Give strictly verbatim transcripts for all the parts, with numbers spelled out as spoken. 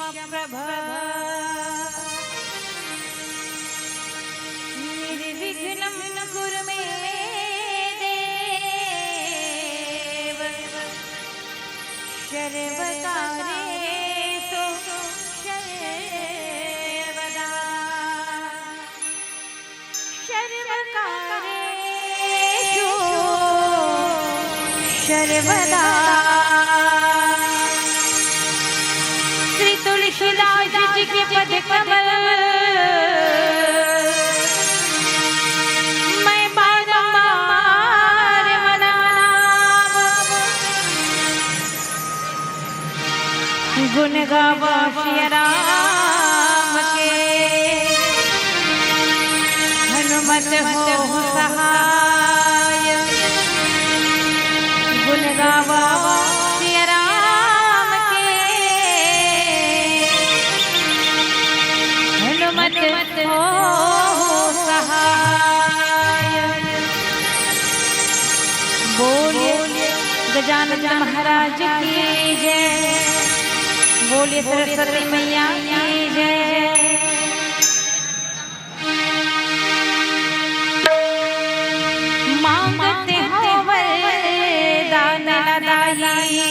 प्रभा। निर्विघ्नं कुरु मे देव सर्वकार्येषु सर्वदा। सर्वकार्येषु सर्वदा। श्री तुलसीदास जी के पद कमल मैं बारंबार मनावों। गुण गावों सिया राम के, हनुमत होहु सहाय। गुण गावों सिया राम के, हनुमत होहु सहाय। बोलिए गजानन महाराज की जय, बोलिए सरस्वती मैया की जय। मांगत हों वरदान लदाई,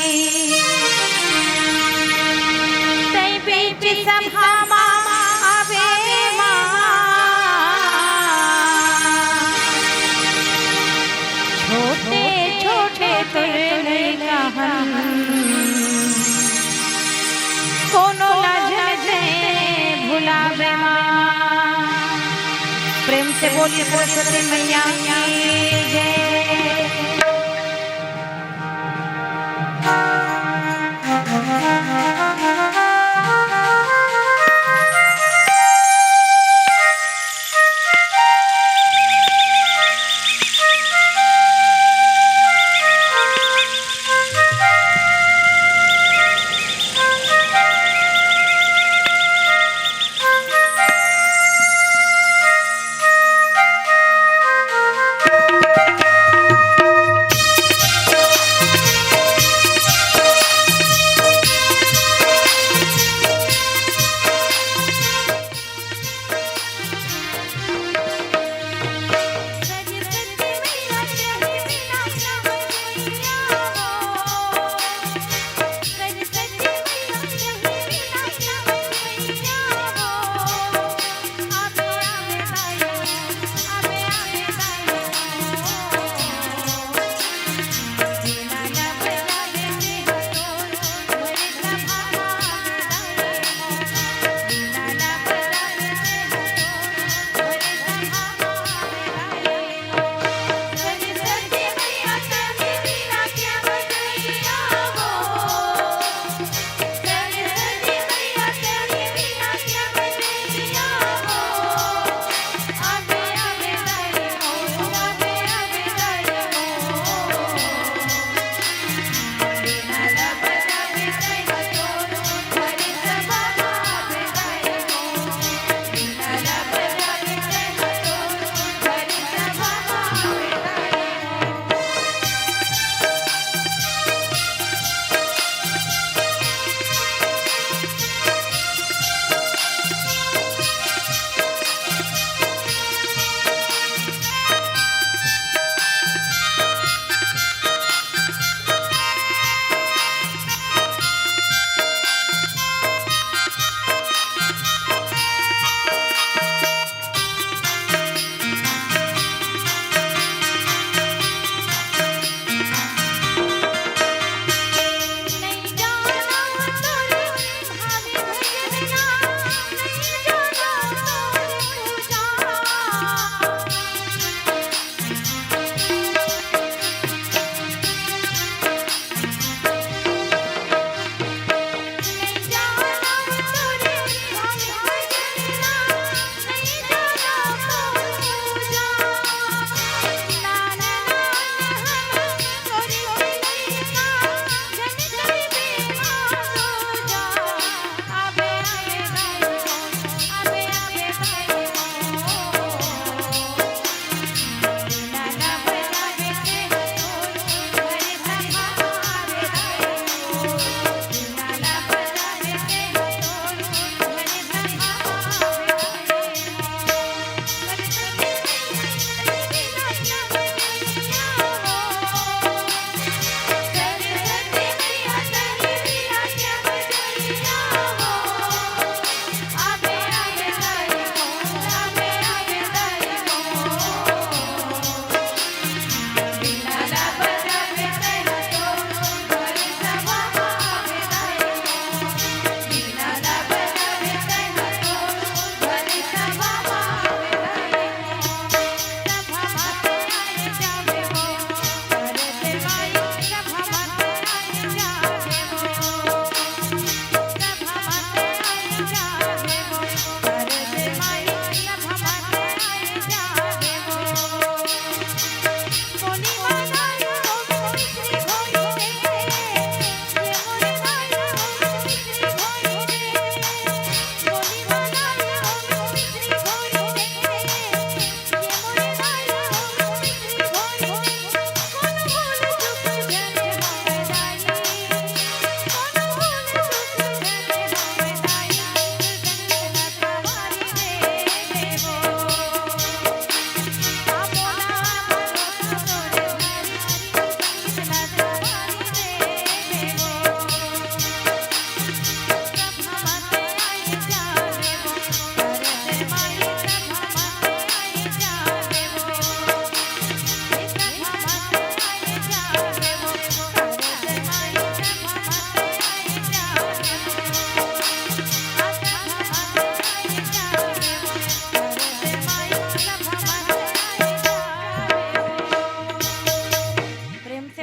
तैं बीच सभा मा आवे मा। छोटे छोटे तुर लइका हन, कोनो ला झन तैं भुलावे मा। प्रेम से बोलिए सरस्वती मैया की जय।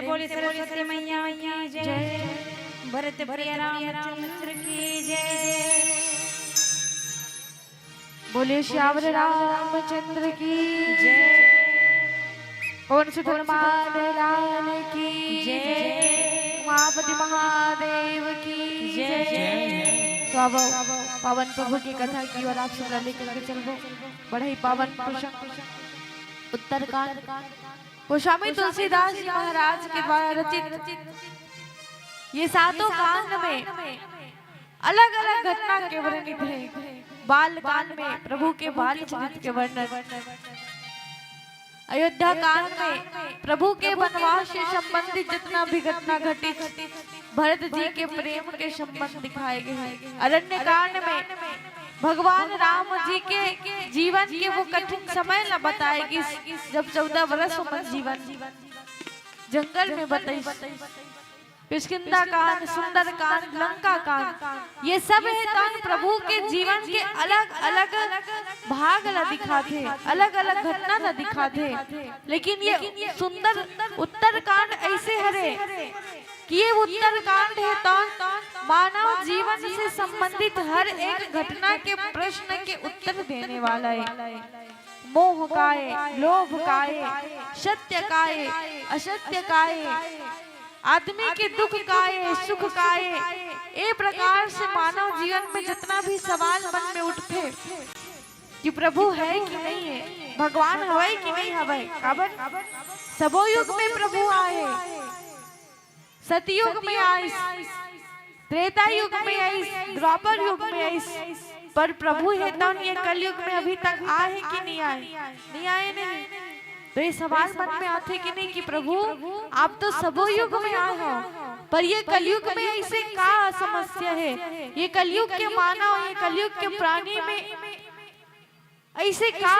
बोले सरस्वती मैया की जय। भरत प्रिय रामचंद्र की जय। बोले श्यावर रामचंद्र की जय। पवन सुत हनुमान लाल की जय। उमापति महादेव की जय। तो अब पावन प्रभु की कथा की ओर आप सबला लेकर के चलबो। बड़ा ही पावन प्रसंग उत्तरकांड। गोस्वामी तुलसीदास जी महाराज के द्वारा रचित ये सातों कांड में अलग-अलग घटना के वर्णित है। बाल कांड में प्रभु के बाल चरित्र के वर्णन, अयोध्या कांड में प्रभु के वनवास से संबंधित जितना भी घटना घटित, भरत जी के प्रेम के संबंध दिखाए गए हैं। अरण्य कांड में भगवान राम जी के जीवन के वो कठिन समय ला बताए गिस, जब चौदह वर्ष उमन जीवन जंगल में बताइस। किष्किंधा कांड, सुंदर कांड, लंका कांड, ये सब हे तौन प्रभु के जीवन के अलग-अलग भाग ला दिखाथे, अलग-अलग घटना ला दिखाथे। लेकिन ये सुंदर उत्तर कांड ऐसे हरे कि ये उत्तर कांड हे तौन मानव जीवन से संबंधित हर एक घटना के प्रश्न के उत्तर देने वाला है। मोह काय, लोभ काय, सत्य काय, असत्य काय, आदमी के दुख काय, सुख काय, ए प्रकार से मानव जीवन में जितना भी सवाल मन में उठथे कि प्रभु है कि नहीं है, भगवान हवय कि नहीं हवय, काबर सबो युग में प्रभु आए, सतयुग में आइस, त्रेता युग में आइस, द्वापर युग में आइस, पर प्रभु हे तौन ये कलयुग में अभी तक आए हे कि नहीं आए? नहीं आए नहीं। तो ये सवाल मन में आथे कि नहीं कि प्रभु आप तो सबो युग में आए हो, पर ये कलयुग में ऐसे का समस्या है? ये कलयुग के मानव, ये कलयुग के प्राणी में ऐसे का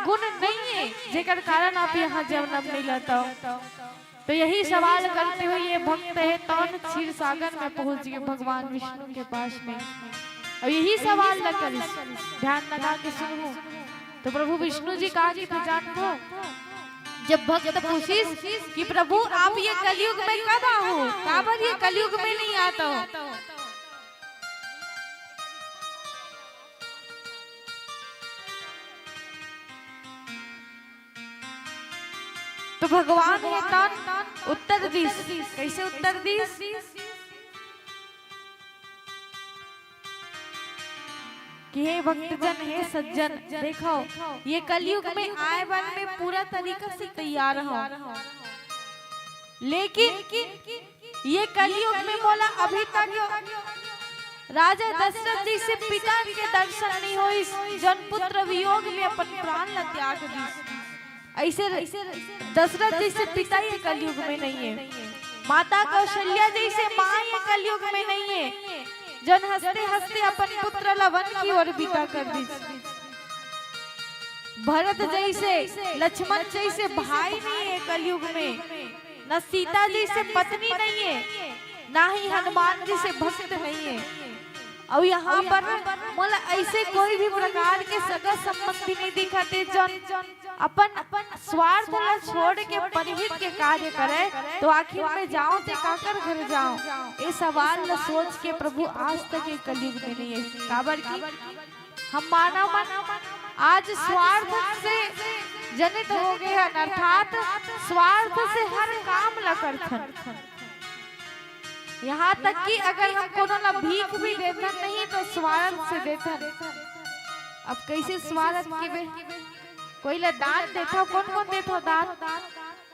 गुण नहीं है जेकर कारण आप यहाँ जन्म मिलत हो? तो यही सवाल करते हुए ये भक्त हे तौन क्षीर सागर में पहुंच गए भगवान विष्णु के पास में। और यही सवाल ला करिस, ध्यान लगा के सुनहू। तो प्रभु विष्णु जी कहा कि तू जानथो, जब भक्त पूछिस कि प्रभु आप ये कलयुग में कब आहो, काबर ये कलयुग में नहीं आत हो? तो भगवान हे तौन उत्तर दिस। कैसे उत्तर दिस? कि हे भक्तजन, हे सज्जन, देखो, ये कलयुग में आए बर मैं पूरा तरीका से तैयार हूँ, लेकिन ये कलयुग में मोला अभी तक राजा दशरथ जइसे पिता के दर्शन नहीं होइस, जौन पुत्र वियोग में अपन प्राण ला त्याग दिस। ऐसे दशरथ जइसे पिता ये कलयुग में नहीं है, माता कौशल्या जइसे माँ ये कलयुग में नहीं है, जौन हंसते हंसते अपन पुत्र ला वन की ओर विदा कर दिस। भरत जइसे, लक्ष्मण जइसे भाई नहीं है कलयुग में, न सीता जइसे पत्नी नहीं है, ना ही हनुमान जइसे भक्त नहीं है। अउ यहाँ पर मोला ऐसे कोई भी प्रकार के सगा संबंधी नहीं दिखत हे, जौन अपन स्वार्थ ला छोड़ के परहित के कार्य करे। तो आखिर मैं जाऊं ते काकर घर जाऊं? ये सवाल ला सोच के प्रभु आज तक ये कलयुग में नहीं है। काबर कि हम मानव मन आज स्वार्थ से जनित हो गए हन, अर्थात स्वार्थ से हर काम ला करथन। यहाँ तक कि अगर हम कोनो ला भीख भी देथन नहीं तो स्वार्थ से देथन। अब कैसे स्वार्थ के बे? कोई ला दान देथव, कौन कौन देथव दान?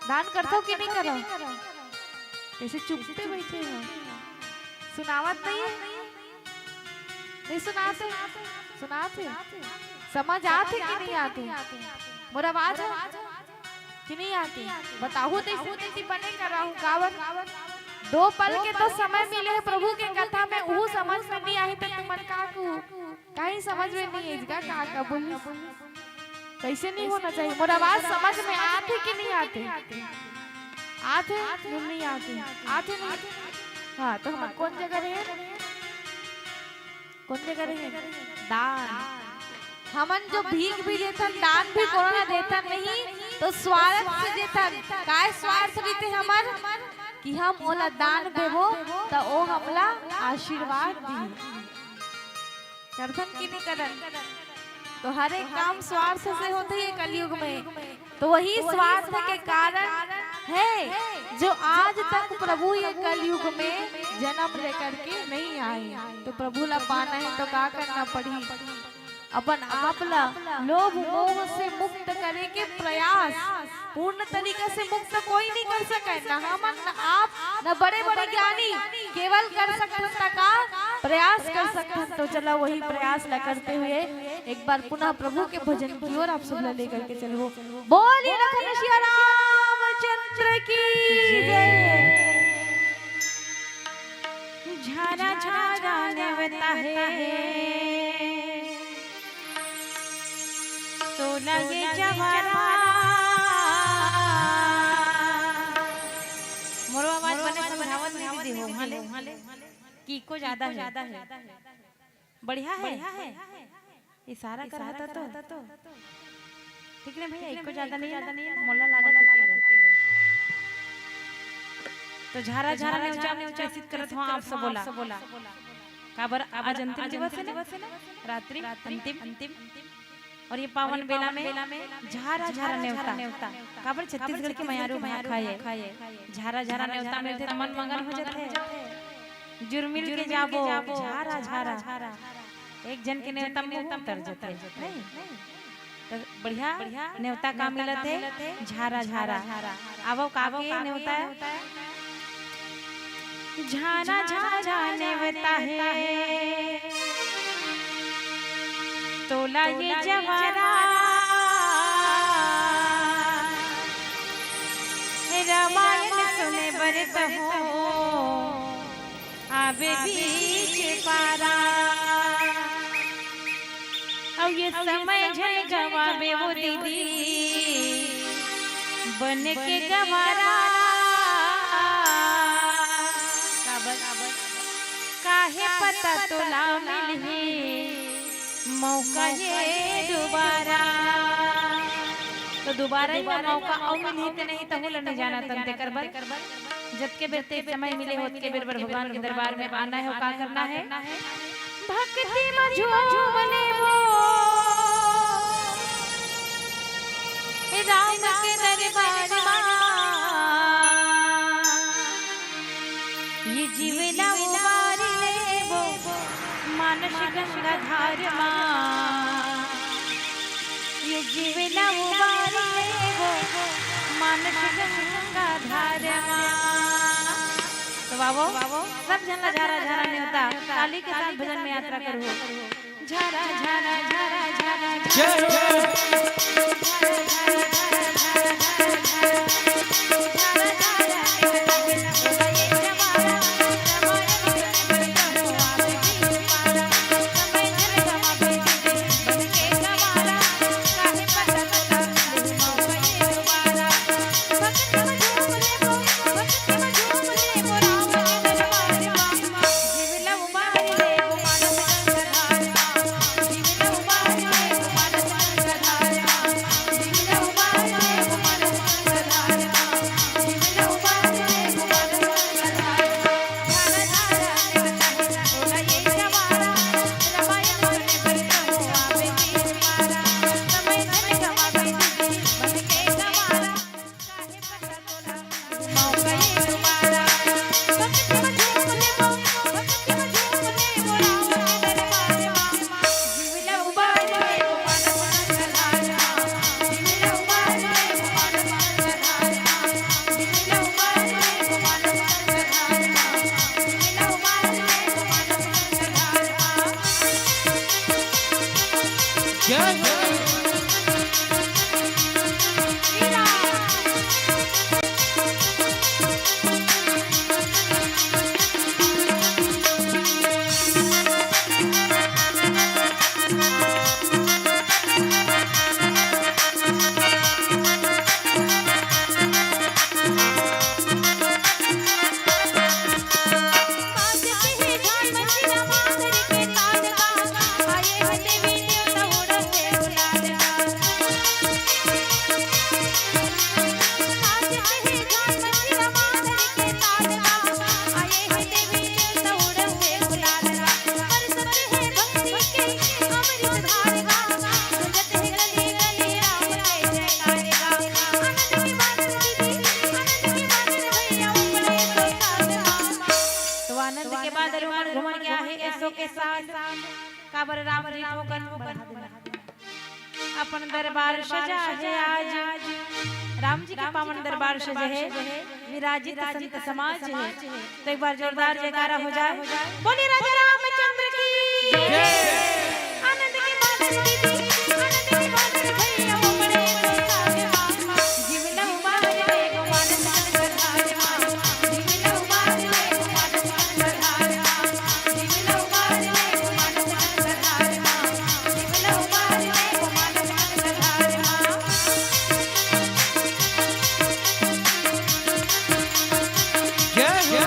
दान करथव कि नहीं करव? कैसे चुपते बैठे हो? सुनावत नहीं है? नहीं सुनाते? सुनाते? समझ आते कि नहीं आते? मोर आवाज है कि नहीं आते? बताहू तो ऐसे तैसे बने कर रहा हूँ, काबर? दो पल के तो समय मिले है प्रभु के कथा में, वो समझ में नहीं आई तो तुमन का कहू? कहीं समझ में नहीं है इसका का, का बोली? कैसे नहीं होना चाहिए? मोर आवाज समझ में आते कि नहीं आते? आते? नहीं आते। आते नहीं? हाँ, तो हम कौन जगह रहे? कौन जगह रहे? दान। हमन जो भीख भी देथन, दान भी कोनो ला देथन नहीं, तो स्वार्थ से देथन। काय स्वार्थ रहिथे हमर? कि हम ओला दान देबो, त ओ हमला आशीर्वाद दिही। करथन कि नहीं करन? तो हर एक काम स्वार्थ से होथे ये कलयुग में। तो वही स्वार्थ के कारण है जो आज तक प्रभु ये कलयुग में जन्म लेकर के नहीं आए। तो प्रभु ला पाना है तो का करना पड़ही? अपन आप ला लोभ मोह से मुक्त करे के प्रयास। पूर्ण तरीका से मुक्त कोई नहीं कर सके, न हमन, न आप, न बड़े बड़े ज्ञानी, केवल कर सकथन त का प्रयास कर सकथन। तो चला वही प्रयास ला करते हुए एक बार पुनः प्रभु के भजन की ओर आप सब ला लेकर के चलबो। बोलिए लखन सिया रामचंद्र की जय। झारा झारा नेवता है, तोला ये जवारा। मोरो आवाज बने समझावत नहीं दीदी हो, हाँ ले। कि इको ज्यादा है। बढ़िया है। इशारा कर होता तो। ठीक नहीं भैया, इको ज्यादा नहीं है ना? मोला लागत होती ले। तो झारा झारा नेवता प्रेषित करत हूँ आप सब बोला। काबर आज अंतिम दिवस है ना? रात्रि अंतिम। और ये पावन बेला में झारा झारा नेवता। काबर छत्तीसगढ़ के मयारू भाखा है। झारा झारा नेवता मिलथे त मन मगन हो जाथे। जुरमिल के जाबो झारा झारा। एक झन के नेवता मुंह उतर जथे, नहीं? त बढ़िया नेवता का मिलत हे, झारा झारा। आवो का के नेवता? झारा झारा नेवता हे, तोला ये जवारा। रामायण सुने बर तहूँ आबे बीच पारा। अउ ये समय झन गवाबे वो दीदी, बन के गवारा। काबर? काहे पता तोला मिलही मौका ये दुबारा। तो दुबारा ही वो मौका अउ मिलही ते नहीं, तहूँ ल नहीं जानत हन। तेकर बर जतके बेर ते समय मिले, ओतके बेर बर भगवान के दरबार में आना है। का करना है? भक्ति में झूम लेबो राम के दरबार मा। ये जीव ला उबार लेबो मानस गंगा धार मा। ये जीव ला उबार लेबो मानस गंगा धार मा। तो बाबो, सब झन ला झारा झारा नेवता, ताली के साथ भजन में यात्रा करहू। झारा झारा झारा झारा झारा। जय हो। तो के साथ काबर राम जी थोकन बढ़ा देना। अपन दरबार सजा हे आज, राम जी के पावन दरबार सजे हे विराजित संत समाज हे। तो एक बार जोरदार जयकारा हो जाए। बोलिए राजा रामचंद्र की। आनंद के बादल दीदी, आनंद के बादल भैया, वो बड़े सारे मामा। जीव लहु मार ले गो मानस मन कर धारे मामा। जीव लहु मार ले गो मानस मन कर धारे मामा। जीव लहु मार ले गो मानस मन कर धारे मामा। जीव लहु मार ले गो मानस मन कर धारे मामा। जय हो।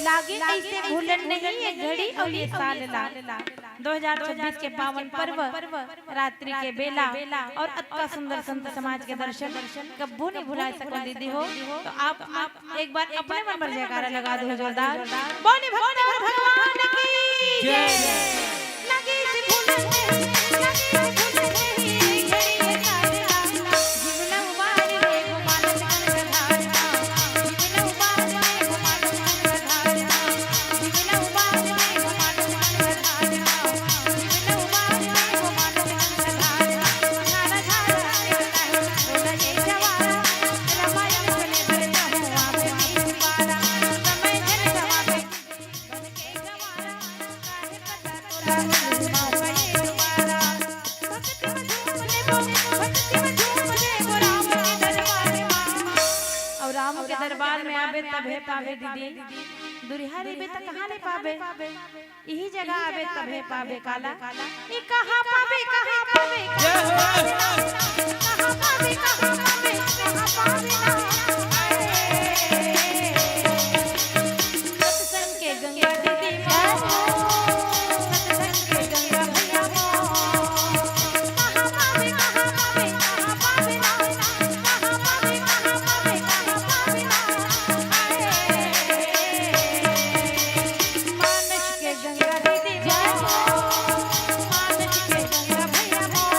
लागे अइसे भूलन नहीं ये घड़ी अउ ये साल ला। दो हज़ार छब्बीस के पावन पर्व रात्रि के बेला और अतका सुंदर संत समाज के दर्शन कब्बो नहीं भुला सको दीदी हो। तो आप, आप एक बार अपने मन पर जयकारा लगा दो जोरदार। बोले भक्त और भगवान की जय। लगे से भूलन नहीं, लगे से भूलन नहीं, घड़ी ये साल ला। जीव लहु मार ले गो मानस मन कर धारे मामा। जीव लहु मार ले गो मानस मन कर धारे मामा। जीव लहु मार ले गो मानस मन कर धारे मामा। जीव लहु मार ले गो मानस मन कर धारे मामा। झारा झारा रे ताहे बोला ये जवारा। रामायण सुने बर जाहूँ आप मीत पारा। समय झन गवावे अउ राम के दरबार में आबे तभे पाबे दीदी, दुरिहा रहिबे त कहाँ ले पाबे? इही जगह आबे तभे पाबे काला। ई कहाँ पाबे, कहाँ पाबे, कहाँ पाबे, कहाँ पाबे, कहाँ पाबे, कहाँ पाबे ना। सत्संग के गंगा दीदी माँ, सत्संग के गंगा भैया माँ। कहाँ पाबे, कहाँ पाबे, कहाँ पाबे ना, कहाँ पाबे, कहाँ पाबे, कहाँ पाबे ना। मानस के गंगा दीदी माँ, मानस के गंगा भैया माँ।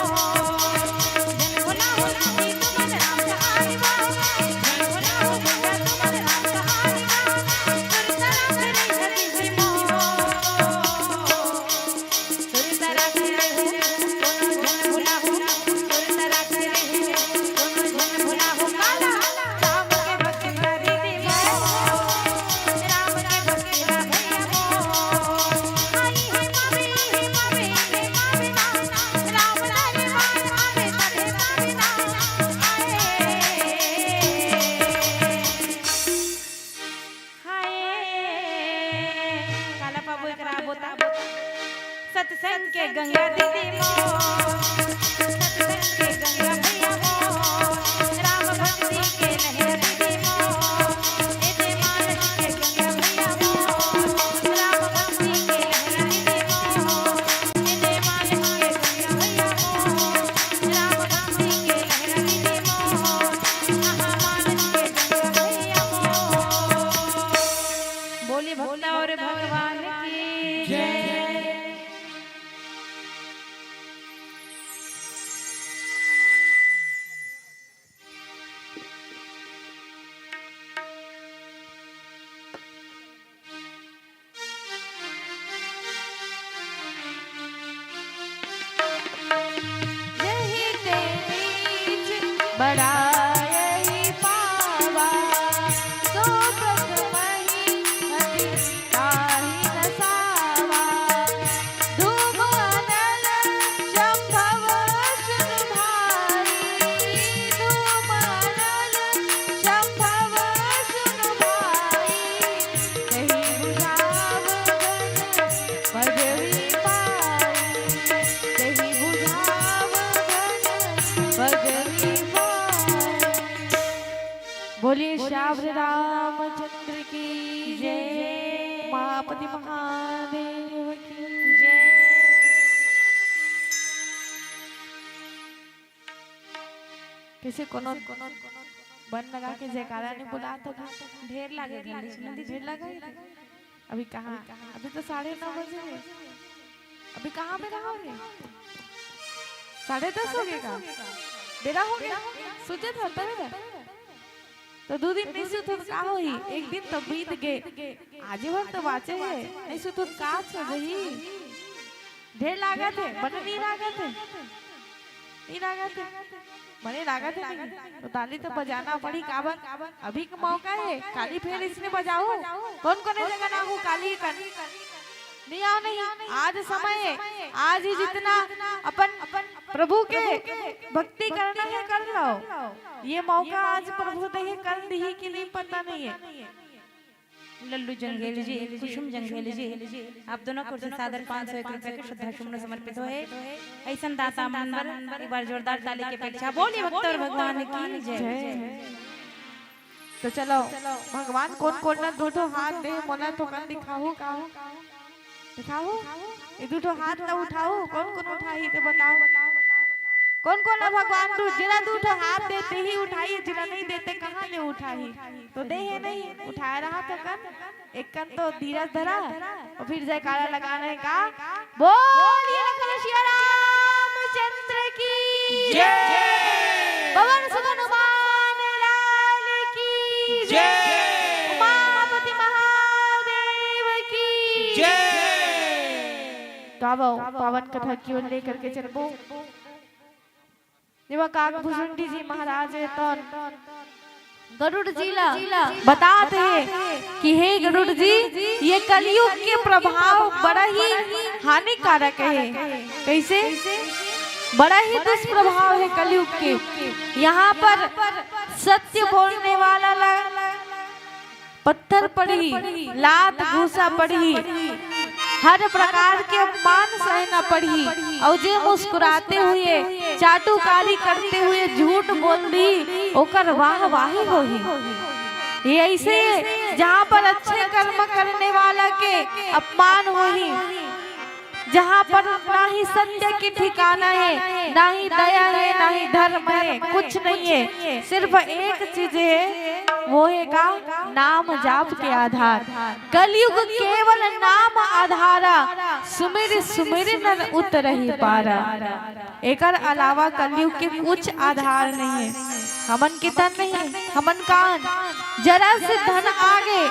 हाय, काला पाबो एकरा आबो ता। सत्संग के गंगा दीदी मोर, सत्संग के गंगा भैया मोर, राम भक्ति के लहर दीदी मोर, ए दे मानस के गंगा भैया मोर, राम भक्ति के लहर दीदी मोर, ए दे मानस के गंगा भैया मोर, राम भक्ति के लहर दीदी मोर, आहा मानस के गंगा भैया मोर। बोली भक्त और भगवान की जय। यही ते बीच बड़ा यही पावा, सो प्रथम ही अति ताहि न सावा। धूम अनल शंभव सुन भाई, धूम अनल शंभव सुन भाई। चावरे रामचंद्र की जय, उमापति महादेव की जय। कइसे कोनो बन लगा के जयकारा नइ बोलात हो? ढेर लागे, ढेर लगा। अभी कहाँ? अभी तो साढ़े नौ बजे हे। अभी कहाँ बेरा हो गे? साढ़े दस हो गे का? बेरा हो गे। सूते था तब बेरा। तो दू दिन नइ सुतहू त का होही? एक दिन तो बीत गे। आजे भर तो बाँचे हे। नइ सुतहू त का हो जाही? ढेर लागत हे, बने नइ लागत हे। नइ लागत हे। बने लागत हे नहीं। तो ताली तो बजाना पड़ी, काबर? अभी के मौका हे, काली फेर इसने बजाहू। कोन कोन जगह ना हो काली कन। नइ आओ नहीं, आज समय हे। आज ही जितना अपन प्रभु के भक्ति करना हे, कर लो। ये मौका आज प्रभु दे हे, कर दिही कि नइ पता नइ हे। लल्लू जंघेल जी, कुसुम जंघेल जी, आप दोनों को ओर से सादर पाँच सौ एक रुपया के श्रद्धा सुमन समर्पित होय। अइसन दाता मन बर एक बार जोरदार ताली के अपेक्षा। बोलिए भक्तों भगवान की जय। जय। तो चलो, भगवान कोन कोन ला दू ठो हाथ दे, मोला थोकन दिखाहू का? दिखाहू? ये दू ठो हाथ ला उठाहू, कोन कोन उठाही ते बताओ। कोन कोन ला भगवान दू, जेला दू ठो हाथ दे ते ही उठाही, जेला नइ दे ते कहाँ ले उठाही? तो दे हे नहीं, उठाए रहा थोकन। एक कन तो धीरज धरा अउ फिर जयकारा लगाना हे का? बोलिए लखन सिया रामचंद्र की जय। पवन सुत हनुमान लाल की जय। उमापति महादेव की जय। तो आवो, पावन कथा की ओर लेकर के चलबो। जेमा काकभुजंडी जी महाराज हे तौन गरुड़ जी ला बतात हे कि हे गरुड़ जी, ये कलयुग के प्रभाव बड़ा ही हानिकारक हे। कइसे? बड़ा ही दुष्प्रभाव हे कलयुग के। यहाँ पर सत्य बोलने वाला ला पत्थर पड़ही, लात घूसा पड़ही, हर प्रकार के अपमान सहना पड़ही, अउ जे मुस्कुराते हुए, चाटुकारी करते हुए झूठ बोल दी, ओकर वाहवाही होही। ये अइसे, जहाँ पर अच्छे कर्म करने वाला के अपमान होही, जहाँ पर ना ही सत्य के ठिकाना हे, ना ही दया हे, ना ही धर्म हे, कुछ नइ हे। सिर्फ एक चीज हे, वो हे का? नाम जाप के आधार। कलयुग केवल नाम आधारा, सुमिरि सुमिरि नर उतरहि पारा। एकर अलावा कलयुग के कुछ आधार नइ हे। हमन के तन नइ हे, हमन कान, जरा से धन आगे,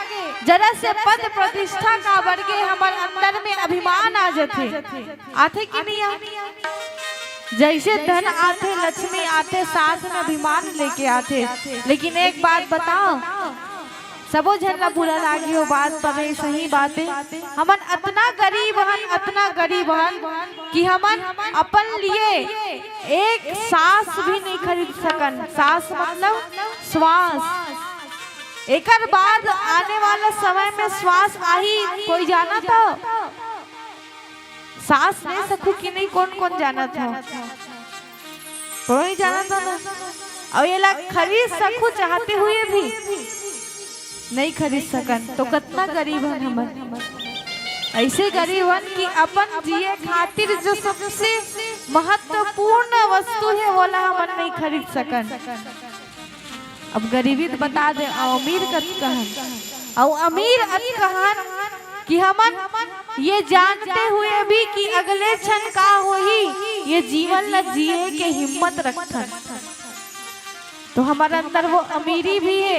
जरा से पद प्रतिष्ठा काबर के हमर अंदर में अभिमान आ जाथे। आथे कि नइ आथे? जइसे धन आथे, लक्ष्मी आथे, साथ में अभिमान लेके आथे। लेकिन एक बात बताओ, सबो झन ला बुरा लागी हो बात, पर ये सही बात हे। हमन अतना गरीब हन, अतना गरीब हन कि हमन अपन लिए एक सांस भी नइ खरीद सकन। सांस मतलब श्वास। एकर बाद आने वाला समय में श्वास आही, कोई जानत हो? सांस ले सकहू कि नइ, कोन कोन जानत हो? कोई जानत हो ना? अउ एला खरीद सकहू चाहते हुए भी नइ खरीद सकन, तो कतना गरीब हन हमन। अइसे गरीब हन कि अपन जिए खातिर जो सबसे महत्वपूर्ण वस्तु हे, वोला हमन नइ खरीद सकन। अब गरीबी तो बता दे, अउ अमीर कतका हन, अउ अमीर अतका हन कि हमन ये जानते हुए भी कि अगले क्षण का होही, ये जीवन ला जिए के हिम्मत रखथन। तो हमर अंदर वो अमीरी भी हे,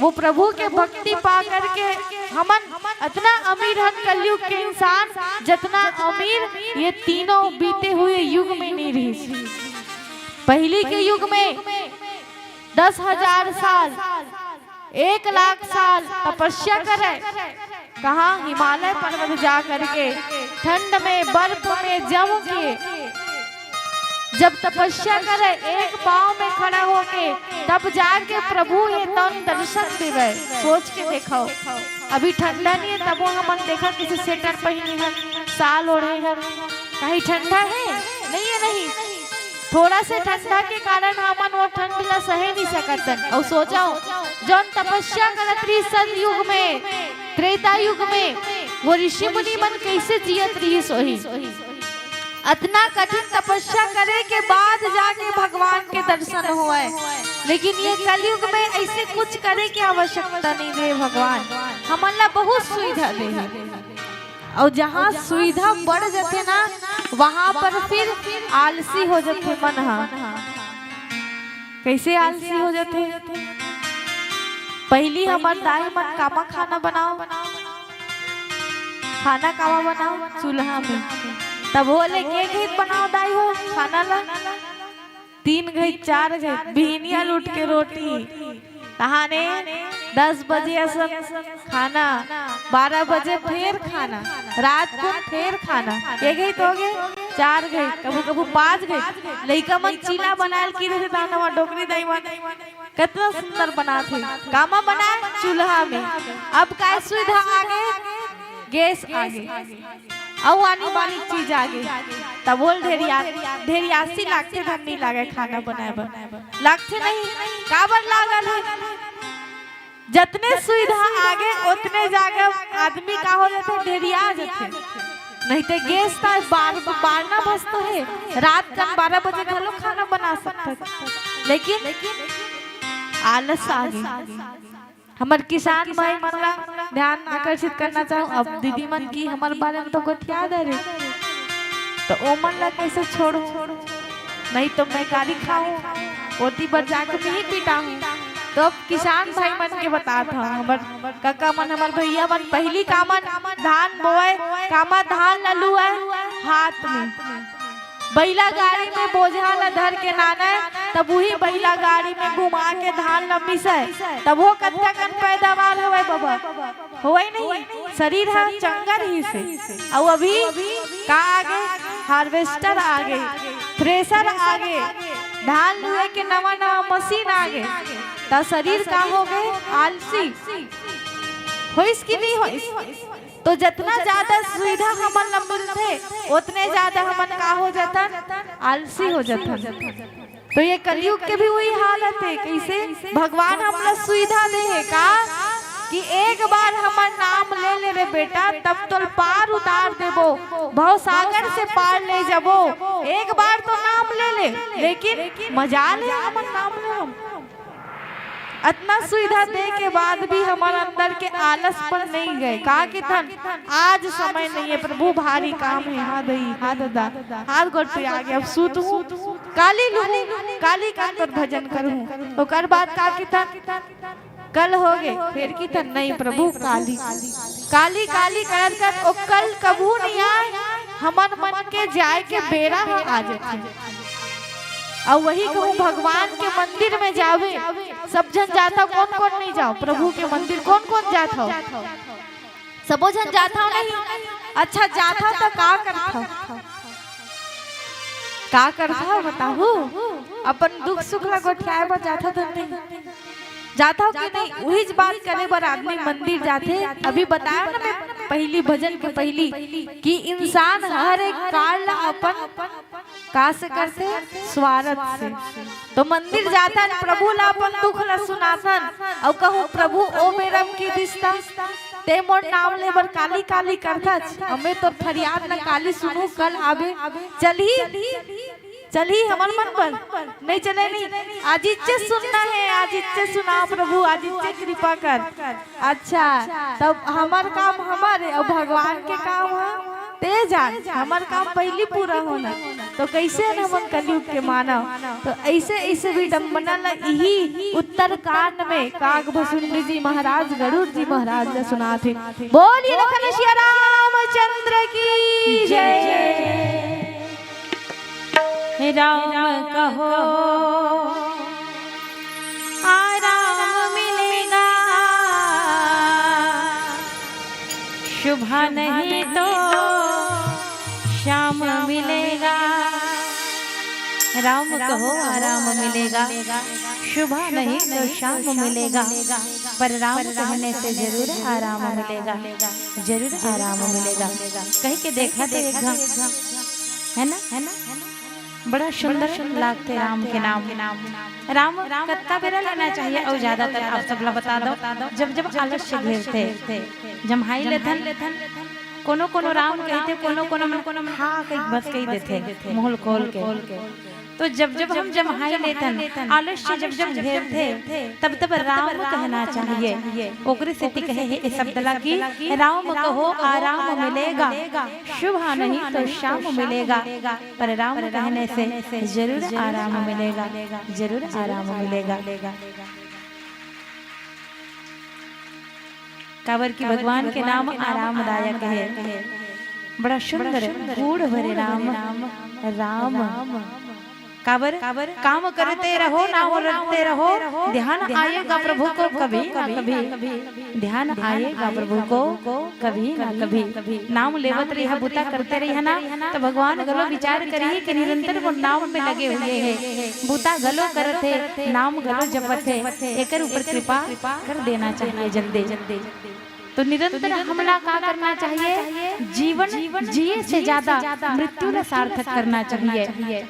वो प्रभु के भक्ति पा करके हमन अतना अमीर हन, कलयुग के इंसान जतना अमीर ये तीनों बीते हुए युग में नइ रिहिस। पहिली के युग में दस हजार साल, एक लाख साल तपस्या करे। कहाँ? हिमालय पर्वत जा करके ठंड में, बर्फ में जम के जब तपस्या करे, एक पाँव में खड़ा होके, तब जाके प्रभु ये तन दर्शन देवे। सोच के देखो, अभी ठंडा नइ हे, तबो हमन देखा किसी स्वेटर पहिने हन, साल ओढ़े हन, कहीं ठंडा हे? नइ हे, नहीं। थोड़ा से ठंडा के कारण हमन वो ठंड ला सहे नइ सकत हन। अउ सोचो, जौन तपस्या करत रहिस सतयुग में, त्रेता युग में, वो ऋषि मुनि मन कैसे जियत रहिस होही? अतना कठिन तपस्या करे के बाद जाके भगवान के दर्शन होय, लेकिन ये कलयुग में ऐसे कुछ करे के आवश्यकता नहीं दे भगवान, हमन ला बहुत सुविधा दे हे। अउ जहाँ सुविधा बढ़ जथे ना, वहाँ पर फिर आलसी हो जथे मन ह। कैसे आलसी हो जथे? पहिली हमर दाई मन कामा खाना बनाओ, खाना कामा बनाओ चूल्हा में, तब हो ले के घीत बनाओ दाई हो खाना ला, तीन घई चार घई बिहनिया लूट के रोटी, तहाने दस बजे असन खाना, बारह बजे फेर खाना, रात को फेर खाना, के घई तो हो गे चार घई, कभू कभू पाँच घई। लइका मन चीला बनाए ल की देथे, तहान हमर डोकरी दाई मन कतना सुंदर बनाथे, कामा बनाए चूल्हा में। अब काय सुविधा आ गे, गैस आ गे, अउ आनी बानी चीज आ गे, तब बोल ढेरिया ढेरियासी लागथे, धन नहीं लागे खाना बनाए बर, लागथे नहीं, काबर लागल है? जतने सुविधा आगे, ओतने जागे आदमी का हो जाथे, ढेरिया जाथे। नहीं ते गैस त बार बारना बस तो है, रात कन बारह बजे घलो खाना बना सकत, लेकिन आलस आगे। हमर किसान भाई मन ला ध्यान आकर्षित करना चाहूँ। अब दीदी मन की हमर बारे में तो गोठिया दे रहे, तो ओमन ला कैसे छोड़ू? नहीं तो मैं गाली खाऊं, ओती बर जाके मैं ही पिटाऊं। तो अब किसान भाई मन के बतात हूँ, हमर काका मन, हमर भैया मन पहली का मन धान बोए, कामा धान ला लुए हाथ में, बैला गाड़ी में बोझा ला धर के लाने, तब वही बैला गाड़ी में घुमा के धान ला मिसे, तब वो कतका कन पैदावार होए बाबा, होए नहीं, शरीर ह चंगा रहिसे। अउ अभी का आगे, हार्वेस्टर आगे, थ्रेसर आगे, धान लुए के नवा नवा मशीन आगे, त शरीर का हो गे, आलसी होइस कि नहीं होइस? तो जतना ज्यादा सुविधा हमन ला मिलथे, ओतने ज्यादा हमन का हो जाथन, आलसी हो जाथन। तो ये कलयुग के भी वही हालत है। कैसे? भगवान हमला सुविधा दे है का कि एक बार हमर नाम ले ले रे बेटा, तब तोल पार उतार देबो, भव सागर से पार ले जाबो। एक बार तो नाम ले ले, लेकिन मजाल है हमर नाम ले हम। अतना सुविधा दे के बाद भी हमर अंदर के आलसपन नहीं गए। का किथन, आज समय नहीं है प्रभु, भारी काम है। हाँ दई, हाँ दादा, हाथ गोड़ पे आ गया, अब सूत हूँ, काली लुहूँ, काली का तोर भजन करूँ। ओकर बाद का किथन, कल हो गए, फिर किथन, नहीं प्रभु, काली, काली, काली करत करत ओ कल कभू नहीं आए, हमन मन के जाए के बेरा ह आ जाथे। अउ वही कहूँ, भगवान के मंदिर में जावे, सब झन जाथव, कौन कौन नहीं जाओ प्रभु के मंदिर, कौन कौन जाथव? सबो झन जाथव नहीं? अच्छा, जाथव त का करथव? का करथव बताहू? अपन दुख सुख ला गोठियाए बर जाथव त नहीं? जाथव कि नहीं? उहीच बात करे बर आदमी मंदिर जाथे। अभी बताया ना मैं पहली, भजन के पहली, कि इंसान हर एक कार्य ला अपन का से करथे? स्वार्थ से। तो मंदिर जाथन, प्रभु ला अपन दुख ला सुनाथन, अउ कहूँ, "प्रभु, ओ बेरम की दिस्ता, ते मोर नाम ले बर काली काली करथच, अमे तोर फरियाद ला काली सुनू, कल आबे, चलही, चलही हमर मन बर, नहीं चले नहीं, आज इच्चे सुनना है, आज इच्चे सुनाओ प्रभु, आज इच्चे कृपा कर।" अच्छा, तब हमर काम हमर हे, अउ भगवान के काम ह ते जान, हमर काम पहिली पूरा होना। तो कैसे न हमन कलयुग के मानव? तो ऐसे, ऐसे विडंबना ला इही उत्तरकांड में काग भसुंडी जी महाराज, गरुड़ जी महाराज ला सुनाथे। बोलिए लखन सिया रामचंद्र की जय। राम कहो आराम मिलेगा, शुभा नहीं तो श्याम मिलेगा। राम कहो आराम मिलेगा, शुभा नहीं तो श्याम मिलेगा, पर राम कहने से जरूर आराम मिलेगा, जरूर आराम मिलेगा। कह के देखा तो एक घा, है ना, है ना? बड़ा सुंदर लागथे राम के नाम। राम कतका बेरा लेना चाहिए? अउ ज्यादातर आप सब ला बता दो, जब जब आलस्य घेरथे, जम्हाई लेथन, कोनो कोनो राम कहिथे, कोनो कोनो मन हा कहि बस कहि देथे मुंह खोल के। तो जब जब हम जम्हाई लेथन, आलस्य जब जब घेरथे, तब तब राम कहना चाहिए। ओकरे सेती कहे हे ए शब्द ला कि राम कहो आराम मिलेगा, सुबह नहीं तो शाम मिलेगा। पर राम कहने से जरूर आराम मिलेगा, जरूर आराम मिलेगा। काबर कि भगवान के नाम आरामदायक हे। बड़ा सुंदर गूढ़ भरे नाम राम। काबर? काम करते रहो, नाम रटते रहो, ध्यान आएगा प्रभु को कभी ना कभी। ध्यान आएगा प्रभु को कभी ना कभी। नाम लेवत रहिहा, बूता करते रहिहा ना, त भगवान घलो विचार करही कि निरंतर वो नाम में लगे हुए हे, बूता घलो करत हे, नाम घलो जपत हे, एकर ऊपर कृपा कर देना चाहिए जल्दी। तो निरंतर हमला का करना चाहिए? जीवन जिए से ज्यादा मृत्यु ला सार्थक करना चाहिए।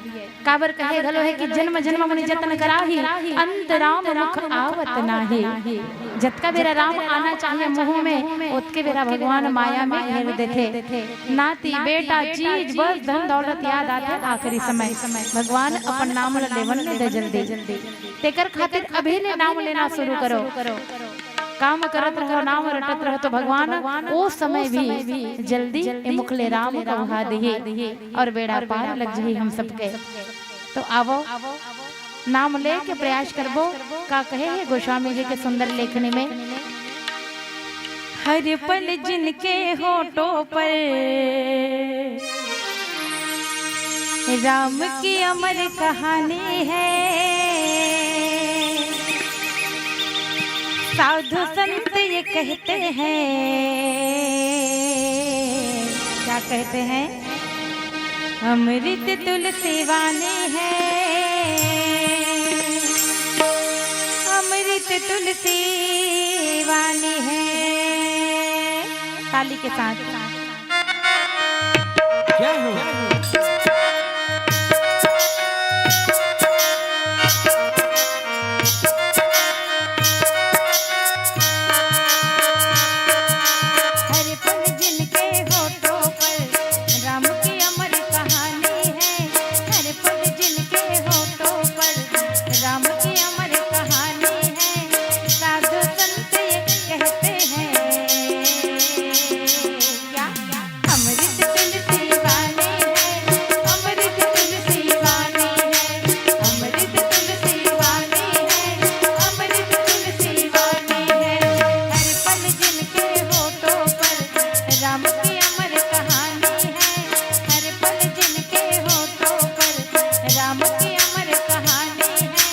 काबर कहे घलो हे कि जन्म जन्म मुनि जतन कराही, अंत राम मुख आवत नाही। जतका बेरा राम आना चाहिए मुंह में, ओतके बेरा भगवान माया में घेर देथे। नाती, बेटा, चीज, बस, धन दौलत याद आथे आखिरी समय। भगवान अपन नाम ल लेवन नइ दे जल्दी। तेकर खातिर अभी ले नाम लेना शुरू करो। काम करत रहो, नाम रटत रहो, तो भगवान ओ समय भी जल्दी ए मुख ले राम कहा देही और बेड़ा पार लग जाही हम सबके। तो आवो, नाम ले के प्रयास करबो। का कहे हे गोस्वामी जी के सुंदर लेखनी में, हर पल जिनके होठों पर राम की अमर कहानी है। साधु संत ये कहते हैं, क्या कहते हैं? अमृत तुलसी वाणी है, अमृत तुलसी वाणी है। ताली के साथ। जय हो। हर पल जिनके होठों पर राम की अमर कहानी है, हर पल जिनके होठों पर राम की अमर कहानी है। साधु संत ये कहते हैं, क्या? अमृत तुलसी वाणी है, अमृत तुलसी वाणी है, अमृत तुलसी वाणी है, अमृत तुलसी वाणी है। हर पल जिनके होठों पर राम की अमर कहानी है, हर पल जिनके होठों पर राम की अमर कहानी है।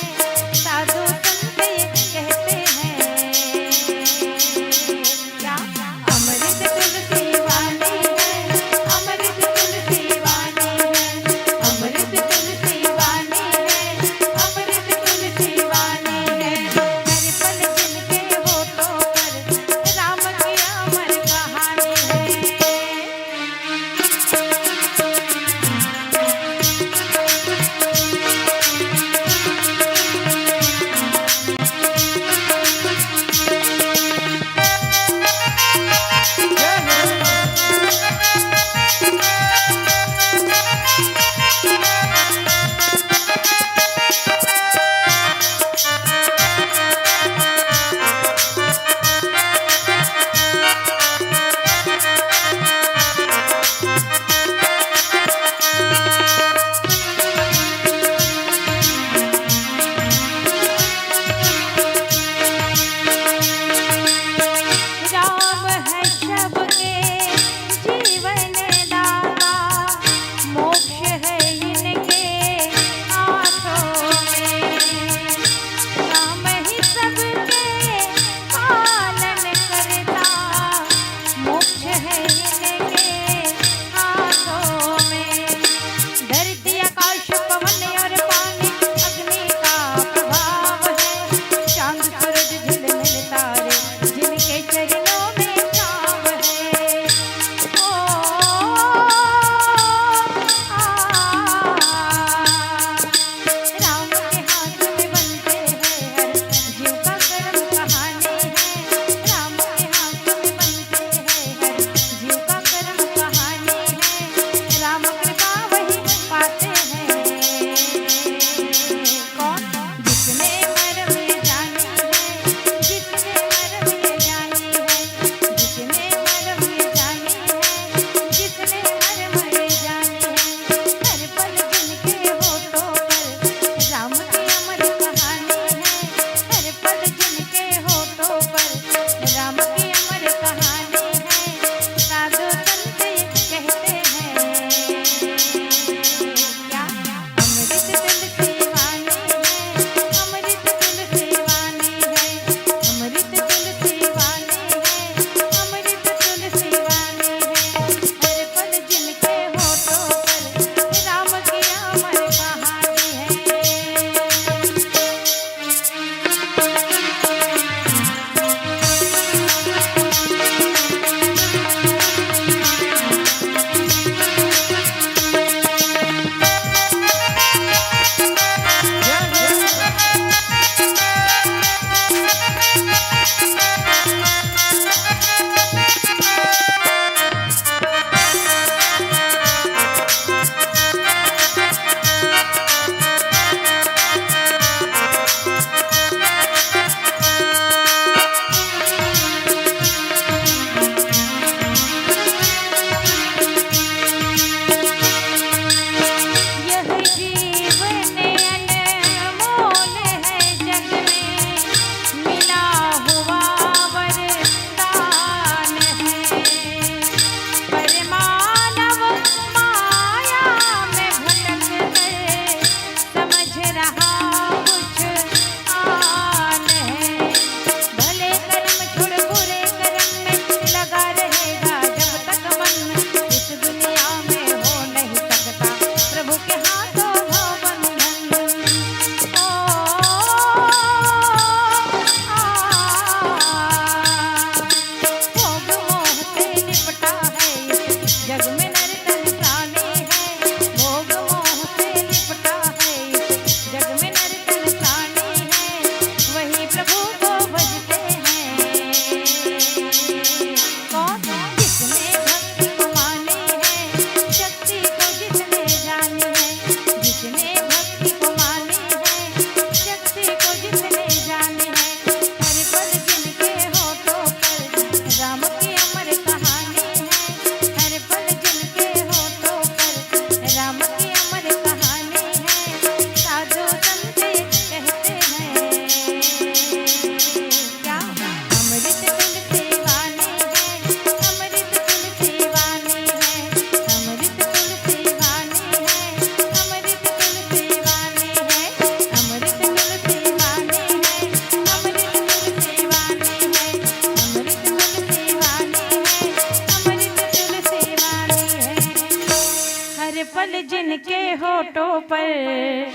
फोटो पर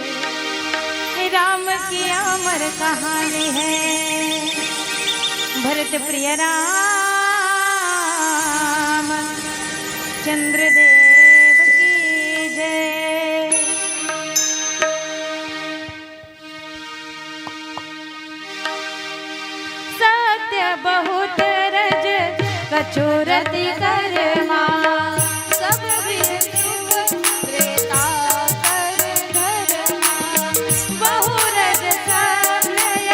राम की अमर कहानी है। भरत प्रिय राम चंद्र देव की जय। सत्य बहुत रज कछुरति करमा। सब विध सुख त्रेता कर धरमा। बहु रज सत्य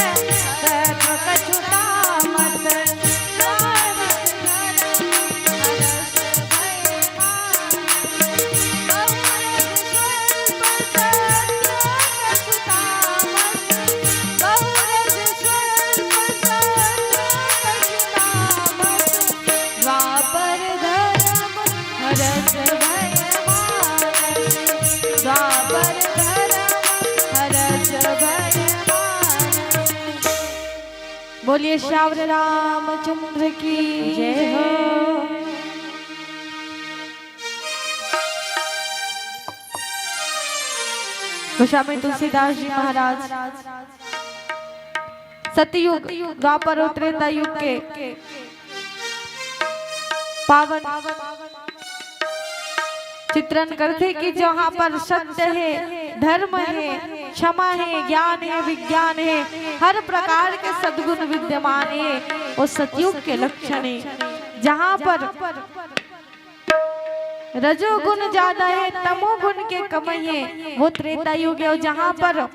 सत्व कछु तामस। बोलिए श्यावर रामचंद्र की जय हो। गोस्वामी तुलसीदास जी महाराज सतयुग, द्वापर और त्रेता युग के पावन चित्रण करथे कि जहाँ पर सत्य हे, धर्म हे, क्षमा हे, ज्ञान हे, विज्ञान हे, हर प्रकार के सद्गुण विद्यमान हे, वो सतयुग के लक्षण हे। जहाँ पर रजोगुण ज्यादा हे, तमोगुण के कमई हे, वो त्रेता युग हे। और जहाँ पर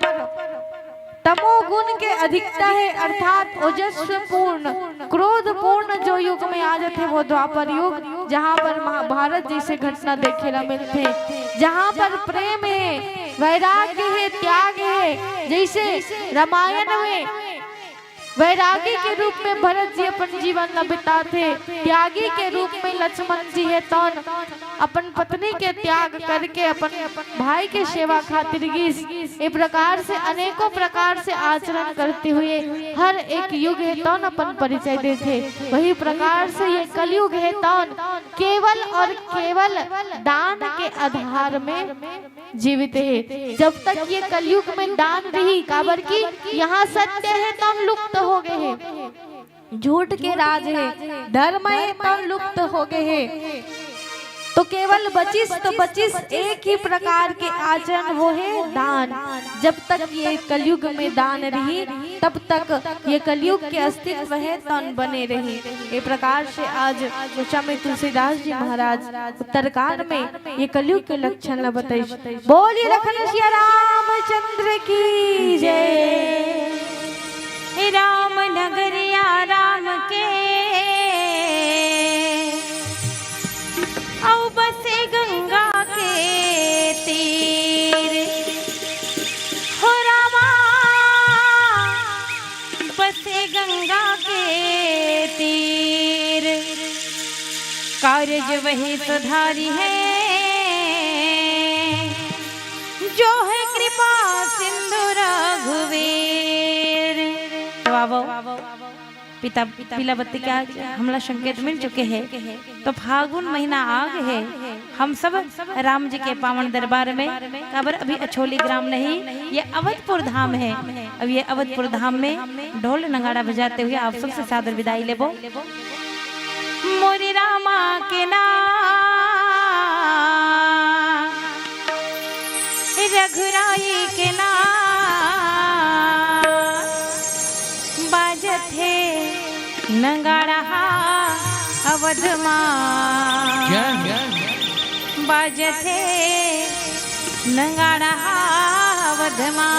तमोगुण के अधिकता हे, अर्थात ओजस्वपूर्ण, क्रोधपूर्ण जो युग में आ जाथे, वो द्वापर युग, जहाँ पर महाभारत जैसे घटना देखे ला मिलथे, जहाँ पर प्रेम हे, वैराग्य हे, त्याग हे, जैसे रामायण में वैरागी के रूप में भरत जी अपन जीवन ला बिताथे, त्यागी के रूप में लक्ष्मण जी हे, तौन अपन पत्नी के त्याग करके अपन भाई के सेवा खातिर गीस। ए प्रकार से अनेकों प्रकार से आचरण करते हुए हर एक युग हे, तौन अपन परिचय देथे। वही प्रकार से ये कलयुग हे, तौन केवल और केवल दान के आधार में जीवित हे। जब तक ये कलयुग में दान रही, काबर कि यहाँ सत्य हे, तौन लुप्त हो गए हे। झूठ के राज हे, धर्म हे, तौन लुप्त हो गए हे। तो केवल बचिस तो बचिस एक ही प्रकार के आचरण, वो हे दान। जब तक ये कलयुग में दान रही, तब तक ये कलयुग के अस्तित्व हे, तौन बने रही। ए प्रकार से आज गोस्वामी तुलसीदास जी महाराज उत्तरकांड में ये कलयुग के लक्षण ला बताइस। बोलिए लखन सिया रामचंद्र की जय। हे राम नगरिया राम के, अउ बसे गंगा के तीर। हो रामा, बसे गंगा के तीर। कारज वही सुधारी है, जो है कृपा सिंधु रघुवीर। तो आवो, पिता पीला बत्ती के आज हमला संकेत मिल चुके हे, तो फागुन महीना आ गे हे। हम सब राम जी के पावन दरबार में, काबर अभी अछोली ग्राम नहीं, ये अवधपुर धाम हे। अब ये अवधपुर धाम में ढोल नगाड़ा बजाते हुए आप सबसे सादर विदाई लेबो। मोरे रामा के नाम, रघुराई के नाम, बाजत हे नगाड़ा हा अवध मा। जय हो। बाजत हे नगाड़ा हा अवध मा।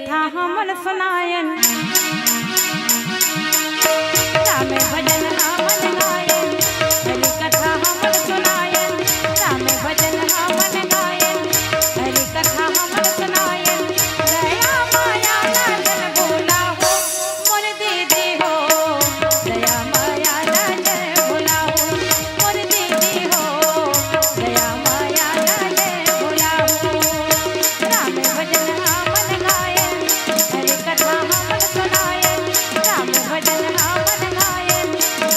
कथा हमन सुनायन, राम भजन हमन गायन। हरि कथा हमन सुनायन, राम भजन हमन गायन। हरि कथा हमन सुनायन, दया माया ना जन भूला हो, मोर दीदी हो। दया माया ना जन भूला हो, मोर दीदी हो। दया माया ना जन भूला हो, राम भजन हमन गायन। हरि कथा हमन सुनायन, राम भजन हमन गायन।